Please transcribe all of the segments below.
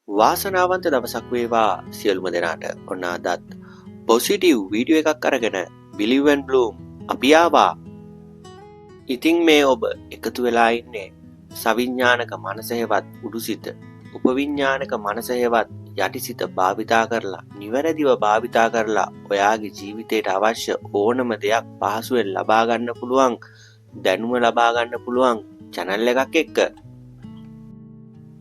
වාසනාවන්ත දවසක් වේවා සියලුම දෙනාට. ඔන්න අදත් පොසිටිව් වීඩියෝ එකක් අරගෙන Believe and Bloom අපි ආවා. ඉතින් මේ ඔබ එකතු වෙලා ඉන්නේ සවිඥානික මනස හෙවත් උඩුසිත, උපවිඥානික මනස හෙවත් යටිසිත භාවිතා කරලා, නිවැරදිව භාවිතා කරලා ඔයාගේ ජීවිතයට අවශ්‍ය ඕනම දෙයක් පහසුවෙන් ලබා ගන්න පුළුවන්, දැනුම ලබා ගන්න පුළුවන් චැනල් එකක් එක්ක.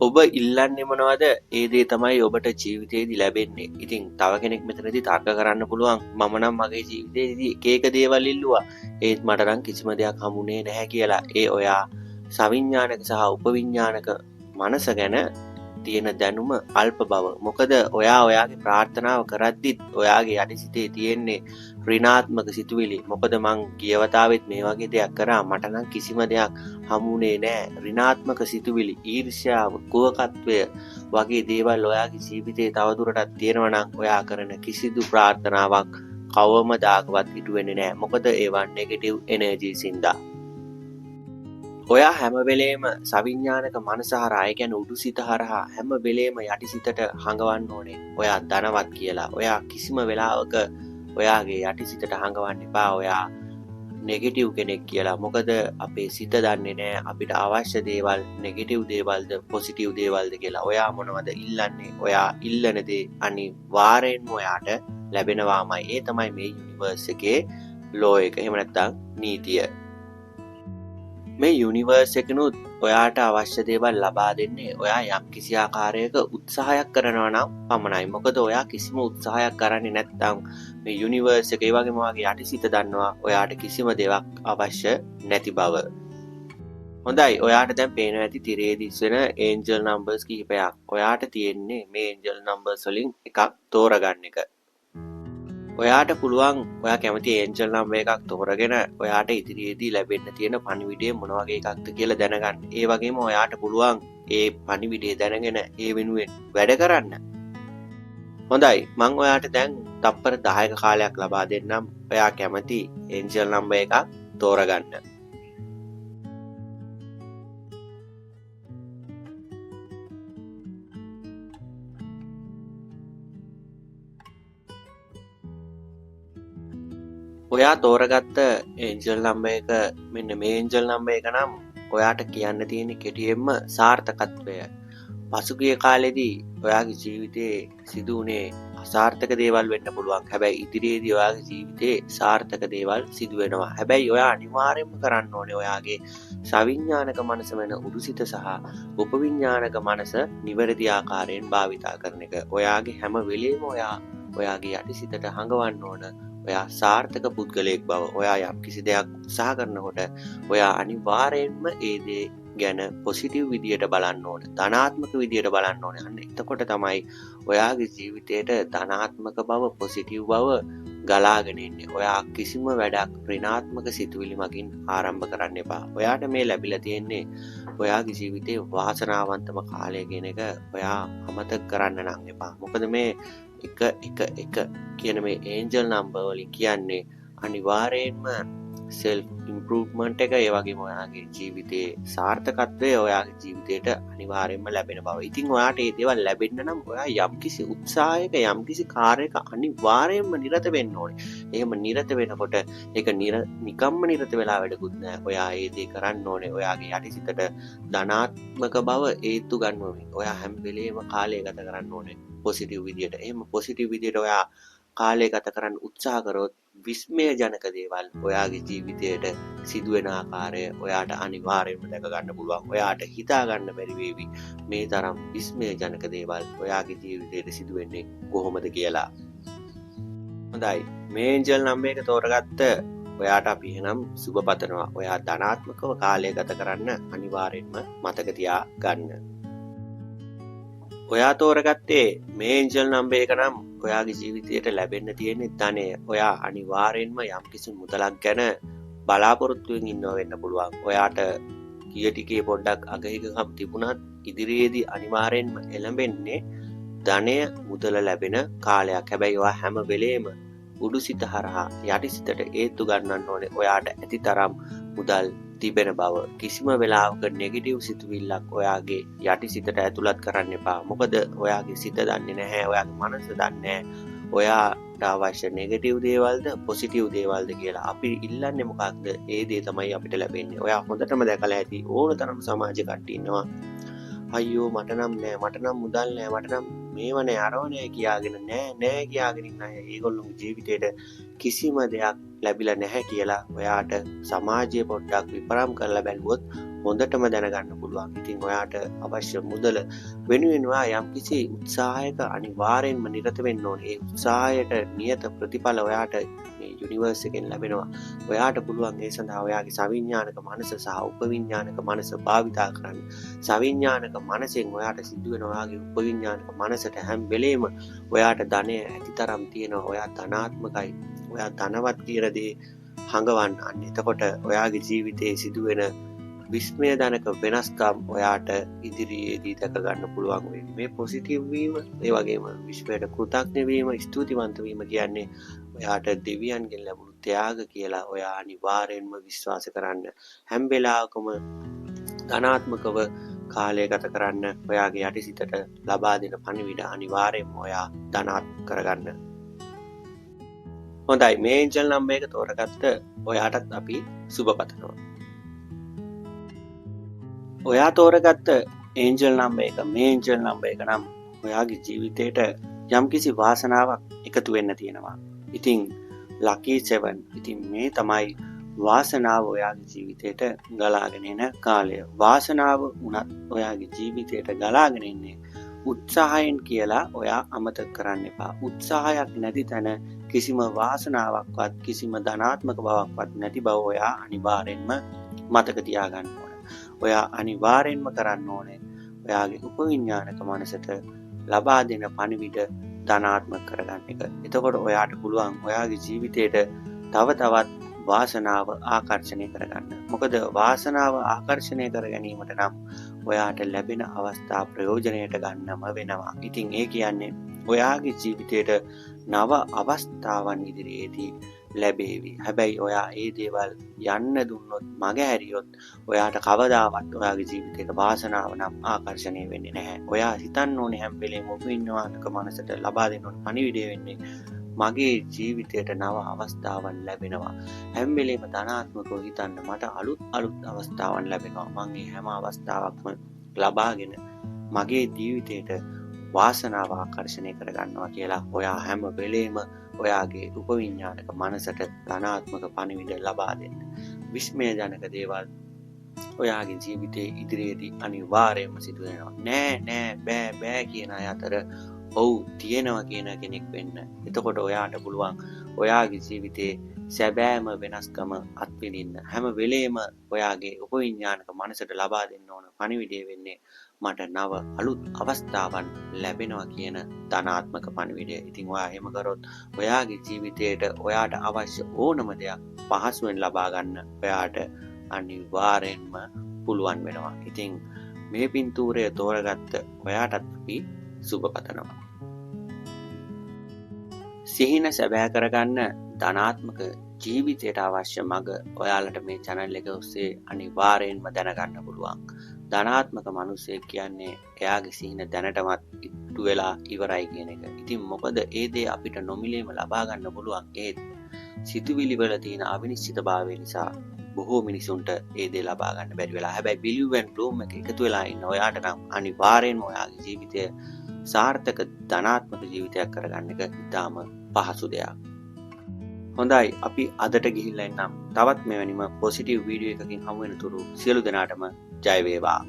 ඔබ ඉල්ලන්නේ මොනවද? ඒ දේ තමයි ඔබට ජීවිතේදී ලැබෙන්නේ. ඉතින් තව කෙනෙක් මෙතනදී තර්ක කරන්න පුළුවන්, මම නම් මගේ ජීවිතේදී එක එක දේවල් ඉල්ලුවා, ඒත් මට නම් කිසිම දෙයක් හමුනේ නැහැ කියලා. ඒ ඔයා සවිඥානික සහ උපවිඥානික මනස ගැන තියෙන දැනුම අල්ප බව. මොකද ඔයා ඔයාගේ ප්‍රාර්ථනාව කරද්දිත් ඔයාගේ යටිසිතේ තියෙන්නේ ඍණාත්මක සිතුවිලි. මොකද මං ගිය වතාවෙත් මේ වගේ දෙයක් කරා, මට නම් කිසිම දෙයක් හමුනේ නෑ. ඍණාත්මක සිතුවිලි, ඊර්ෂ්‍යාව, කුවකත්වය වගේ දේවල් ඔයාගේ ජීවිතේ තවදුරටත් තියෙනවා නම් ඔයා කරන කිසිදු ප්‍රාර්ථනාවක් කවමදාකවත් ඉටු වෙන්නේ නෑ. මොකද ඒවා නෙගටිව් එනර්ජීස් හින්දා. ඔයා හැම වෙලේම සවිඥානික මනස හරහා, ඒ කියන්නේ උඩුසිත හරහා හැම වෙලේම යටිසිතට හඟවන්න ඕනේ ඔයා ධනවත් කියලා. ඔයා කිසිම වෙලාවක ඔයාගේ යටිසිතට හඟවන්න එපා ඔයා නෙගටිව් කෙනෙක් කියලා. මොකද අපේ සිත දන්නේ නෑ අපිට අවශ්‍ය දේවල් නෙගටිව් දේවල්ද පොසිටිව් දේවල්ද කියලා. ඔයා මොනවද ඉල්ලන්නේ? ඔයා ඉල්ලන දේ අනිවාර්යෙන්ම ඔයාට ලැබෙනවාමයි. ඒ තමයි මේ යුනිවර්ස් එකේ ලෝ එක, එහෙම නැත්නම් නීතිය. මේ යුනිවර්ස් එකනුත් ඔයාට අවශ්‍ය දේවල් ලබා දෙන්නේ ඔයා යම් කිසි ආකාරයක උත්සාහයක් කරනවා නම් පමණයි. මොකද ඔයා කිසිම උත්සාහයක් කරන්නේ නැත්නම් මේ යුනිවර්ස් එක, ඒ වගේම ඔයාගේ යටිසිත දන්නවා ඔයාට කිසිම දේවක් අවශ්‍ය නැති බව. හොඳයි, ඔයාට දැන් පේනවා ඇති තිරයේ දිස්වෙන ඒන්ජල් නම්බර්ස් කිහිපයක්. ඔයාට තියෙන්නේ මේ ඒන්ජල් නම්බර්ස් වලින් එකක් තෝරගන්න එක. ඔයාට පුළුවන් ඔයා කැමති ඒන්ජල් නම්බර් එකක් තෝරගෙන ඔයාට ඉදිරියේදී ලැබෙන්න තියෙන පණිවිඩය මොන වගේ එකක්ද කියලා දැනගන්න. ඒ වගේම ඔයාට පුළුවන් ඒ පණිවිඩය දැනගෙන ඒ වෙනුවෙන් වැඩ කරන්න. හොඳයි, මං ඔයාට දැන් තප්පර 10ක කාලයක් ලබා දෙන්නම් ඔයා කැමති ඒන්ජල් නම්බර් එකක් තෝරගන්න. ඔයා තෝරගත්ත ඒන්ජල් නම්බර් එක මෙන්න මේ ඒන්ජල් නම්බර් එක නම් ඔයාට කියන්න තියෙන කෙටියෙන්ම සාර්ථකත්වය. පසුගිය කාලෙදී ඔයාගේ ජීවිතේ සිදු වුණේ අසාර්ථක දේවල් වෙන්න පුළුවන්. හැබැයි ඉදිරියේදී ඔයාගේ ජීවිතේ සාර්ථක දේවල් සිදු වෙනවා. හැබැයි ඔයා අනිවාර්යයෙන්ම කරන්න ඕනේ ඔයාගේ සවිඥානික මනස වෙන උඩුසිත සහ උපවිඥානික මනස නිවැරදි ආකාරයෙන් භාවිතා කරන එක. ඔයාගේ හැම වෙලේම ඔයා ඔයාගේ යටිසිතට හඟවන්න ඕන ඔයා සාර්ථක පුද්ගලයෙක් බව. ඔයා යම් කිසි දෙයක් උත්සාහ කරනකොට ඔයා අනිවාර්යයෙන්ම ඒ දේ ගැන පොසිටිව් විදියට බලන්න ඕන, ධනාත්මක විදියට බලන්න ඕන. අන්න එතකොට තමයි ඔයාගේ ජීවිතයට ධනාත්මක බව, පොසිටිව් බව ගලාගෙන එන්නේ. ඔයා කිසිම වැඩක් ඍණාත්මක සිතුවිලි මගින් ආරම්භ කරන්න එපා. ඔයාට මේ ලැබිලා තියෙන්නේ ඔයාගේ ජීවිතේ වාසනාවන්තම කාලය කියන එක ඔයා අමතක කරන්න නම් එපා. මොකද මේ එක එක එක කියන මේ ඒන්ජල් නම්බර් වලින් කියන්නේ අනිවාර්යයෙන්ම සෙල්ෆ් ඉම්ප්‍රූව්මන්ට් එක, ඒ වගේම ඔයාගේ ජීවිතයේ සාර්ථකත්වය ඔයාගේ ජීවිතයට අනිවාර්යයෙන්ම ලැබෙන බව. ඉතින් ඔයාට මේ දේවල් ලැබෙන්න නම් ඔයා යම්කිසි උත්සාහයක, යම්කිසි කාර්යයක අනිවාර්යයෙන්ම නිරත වෙන්න ඕනේ. එහෙම නිරත වෙනකොට ඒක නිකම්ම නිරත වෙලා වැඩකුත් නෑ. ඔයා ඒ දේ කරන්න ඕනේ ඔයාගේ යටිසිතට ධනාත්මක බව හේතු ගන්නවමින්. ඔයා හැම වෙලේම කාලය ගත කරන්න ඕනේ පොසිටිව් විදියට. එහෙම පොසිටිව් විදියට ඔයා කාලය ගත කරන්න උත්සාහ කරොත් විස්මයජනක දේවල් ඔයාගේ ජීවිතයට සිදුවෙන ආකාරය ඔයාට අනිවාර්යයෙන්ම දැක ගන්න පුළුවන්. ඔයාට හිතා ගන්න බැරි වේවි මේ තරම් විස්මයජනක දේවල් ඔයාගේ ජීවිතයට සිදුවෙන්නේ කොහොමද කියලා. හොඳයි, මේ ඒන්ජල් නම්බර් එක තෝරගත්ත ඔයාට අපි එහෙනම් සුබ පතනවා. ඔයා ධනාත්මකව කාලය ගත කරන්න අනිවාර්යයෙන්ම මතක තියා ගන්න. ඔයා තෝරගත්තේ මේ ඒන්ජල් නම්බර් එක නම් ඔයාගේ ජීවිතයට ලැබෙන්න තියෙන ධනය. ඔයා අනිවාර්යයෙන්ම යම්කිසි මුදලක් ගැන බලාපොරොත්තුවෙන් ඉන්නවා වෙන්න පුළුවන්. ඔයාට ගිය ටිකේ පොඩ්ඩක් අගහිගකම් තිබුණත් ඉදිරියේදී අනිවාර්යයෙන්ම එළඹෙන්නේ ධනය මුදල ලැබෙන කාලයක්. හැබැයි ඔයා හැම වෙලේම උඩුසිත හරහා යටිසිතට ඒත්තු ගන්නන්න ඕනේ ඔයාට ඇති තරම් මුදල් තිබෙන බව. කිසිම වෙලාවක නෙගටිව් සිතුවිල්ලක් ඔයාගේ යටි සිතට ඇතුළත් කරන්න එපා. මොකද ඔයාගේ සිත දන්නේ නැහැ, ඔයාගේ මනස දන්නේ නැහැ ඔයාට අවශ්‍ය නෙගටිව් දේවල්ද පොසිටිව් දේවල්ද කියලා. අපි ඉල්ලන්නේ මොකක්ද? ඒ දේ තමයි අපිට ලැබෙන්නේ. ඔයා හොඳටම දැකලා ඇති ඕන තරම් සමාජ කට්ටිය ඉන්නවා, අයියෝ මට නම් නෑ, මට නම් මුදල් නෑ, මට නම් මේව නෑ, අරව නෑ කියාගෙන නෑ නෑ කියාගෙන ඉන්න අය ඒගොල්ලෝගේ ජීවිතේට කිසිම දෙයක් ලැබිලා නැහැ කියලා ඔයාට සමාජය පොඩ්ඩක් විපරම් කරලා බැලුවොත් හොඳටම දැනගන්න පුළුවන්. ඉතින් ඔයාට අවශ්‍ය මුදල වෙනුවෙන් ඔයා යම්කිසි උත්සාහයක අනිවාර්යෙන්ම නිරත වෙන්න ඕනේ. ඒ උත්සාහයට නියත ප්‍රතිඵල ඔයාට මේ යුනිවර්ස් එකෙන් ලැබෙනවා. ඔයාට පුළුවන් ඒ සඳහා ඔයාගේ සවිඥානික මනස සහ උපවිඥානික මනස භාවිතා කරන්න. සවිඥානික මනසෙන් ඔයාට සිදුවෙන ඔයාගේ උපවිඥානික මනසට හැම වෙලේම ඔයාට ධනය ඇතිතරම් තියෙනවා. ඔයා ධනාත්මකයි, ඔයා ධනවත් කියන දේ හඟවන්න. අන්න එතකොට ඔයාගේ ජීවිතයේ සිදුවෙන විස්මයජනක වෙනස්කම් ඔයාට ඉදිරියේදී දැක ගන්න පුළුවන් වෙයි. මේ පොසිටිව් වීම, ඒ වගේම විශ්වයට කෘතඥ වීම, ස්තුතිවන්ත වීම කියන්නේ ඔයාට දෙවියන්ගෙන් ලැබුණු ත්‍යාග කියලා ඔයා අනිවාර්යෙන්ම විශ්වාස කරන්න. හැම වෙලාවකම ධනාත්මකව කාලය ගත කරන්න. ඔයාගේ යටිසිතට ලබා දෙන පණිවිඩ අනිවාර්යෙන්ම ඔයා ධනාත්මක කරගන්න. හොඳයි, මේ ඒන්ජල් නම්බර් එක තෝරගත්ත ඔයාටත් අපි සුබ පතනවා. ඔයා තෝරගත්ත ඒන්ජල් නම්බර් එක මේ ඒන්ජල් නම්බර් එක නම් ඔයාගේ ජීවිතේට යම්කිසි වාසනාවක් එකතු වෙන්න තියෙනවා. ඉතින් ලකී 7. ඉතින් මේ තමයි වාසනාව ඔයාගේ ජීවිතේට ගලාගෙන එන කාලය. වාසනාව වුණත් ඔයාගේ ජීවිතේට ගලාගෙන එන්නේ උත්සාහයෙන් කියලා ඔයා අමතක කරන්න එපා. උත්සාහයක් නැති තැන කිසිම වාසනාවක්වත් කිසිම ධනාත්මක බවක්වත් නැති බව ඔයා අනිවාර්යෙන්ම මතක තියාගන්න ඕන. ඔයා අනිවාර්යෙන්ම කරන්න ඕනේ ඔයාගේ උපවිඥානික මනසට ලබා දෙන පණිවිඩ ධනාත්මක කරගන්න එක. එතකොට ඔයාට පුළුවන් ඔයාගේ ජීවිතේට තව තවත් වාසනාව ආකර්ෂණය කරගන්න. මොකද වාසනාව ආකර්ෂණය කර ගැනීමට නම් ඔයාට ලැබෙන අවස්ථා ප්‍රයෝජනයට ගන්නම වෙනවා. ඉතින් ඒ කියන්නේ ඔයාගේ ජීවිතේට නව අවස්ථාවන් ඉදිරියේදී ලැබේවි. හැබැයි ඔයා ඒ දේවල් යන්න දුන්නොත්, මග හැරියොත් ඔයාට කවදාවත් ඔයාගේ ජීවිතේට වාසනාව නම් ආකර්ෂණය වෙන්නේ නැහැ. ඔයා හිතන්න ඕනේ හැම වෙලේම උපවිඥානික මනසට ලබා දෙන්න ඕනේ පණිවිඩය වෙන්නේ මගේ ජීවිතයට නව අවස්ථාවන් ලැබෙනවා. හැම වෙලේම ධනාත්මකව හිතන්න, මට අලුත් අලුත් අවස්ථාවන් ලැබෙනවා. මං ඒ හැම අවස්ථාවක්ම ලබාගෙන මගේ ජීවිතයට වාසනාව ආකර්ෂණය කරගන්නවා කියලා ඔයා හැම වෙලේම ඔයාගේ උපවිඥානික මනසට ධනාත්මක පණිවිඩ ලබා දෙන්න. විස්මයජනක දේවල් ඔයාගේ ජීවිතයේ ඉදිරියේදී අනිවාර්යයෙන්ම සිදු වෙනවා. නෑ නෑ බෑ බෑ කියන අය අතර ඔව් තියෙනවා කියන කෙනෙක් වෙන්න. එතකොට ඔයාට පුළුවන් ඔයාගේ ජීවිතයේ සැබෑම වෙනස්කම අත්විඳින්න. හැම වෙලේම ඔයාගේ උපවිඥානික මනසට ලබා දෙන්න ඕන පණිවිඩය වෙන්නේ මට නව අලුත් අවස්ථාවන් ලැබෙනවා කියන ධනාත්මක පණිවිඩය. ඉතින් ඔයා එහෙම කරොත් ඔයාගේ ජීවිතයට ඔයාට අවශ්‍ය ඕනම දෙයක් පහසුවෙන් ලබා ගන්න ඔයාට අනිවාර්යෙන්ම පුළුවන් වෙනවා. ඉතින් මේ පින්තූරය තෝරගත්ත ඔයාටත් අපි සුබ පතනවා. සිහින සැබෑ කරගන්න ධනාත්මක ජීවිතයට අවශ්‍ය මඟ ඔයාලට මේ channel එක ඔස්සේ අනිවාර්යෙන්ම දැනගන්න පුළුවන්. ධනාත්මක මිනිස්සෙක් කියන්නේ එයාගේ සිහින දැනටමත් ඉටු වෙලා ඉවරයි කියන එක. ඉතින් මොකද ඒ දේ අපිට නොමිලේම ලබා ගන්න පුළුවන්. ඒත් සිතුවිලි වල තියෙන අවිනිශ්චිතභාවය නිසා බොහෝ මිනිසුන්ට ඒ දේ ලබා ගන්න බැරි වෙලා. හැබැයි Believe and Bloom එක එකතු වෙලා ඉන්න ඔයාට නම් අනිවාර්යෙන්ම ඔයාගේ ජීවිතය සාර්ථක ධනාත්මක ජීවිතයක් කරගන්න එක ඉතාම පහසු දෙයක්. හොඳයි, අපි අදට ගිහිල්ලා එන්නම්. තවත් මෙවැනිම පොසිටිව් වීඩියෝ එකකින් හමු වෙන තුරු සියලු දෙනාටම ජය වේවා.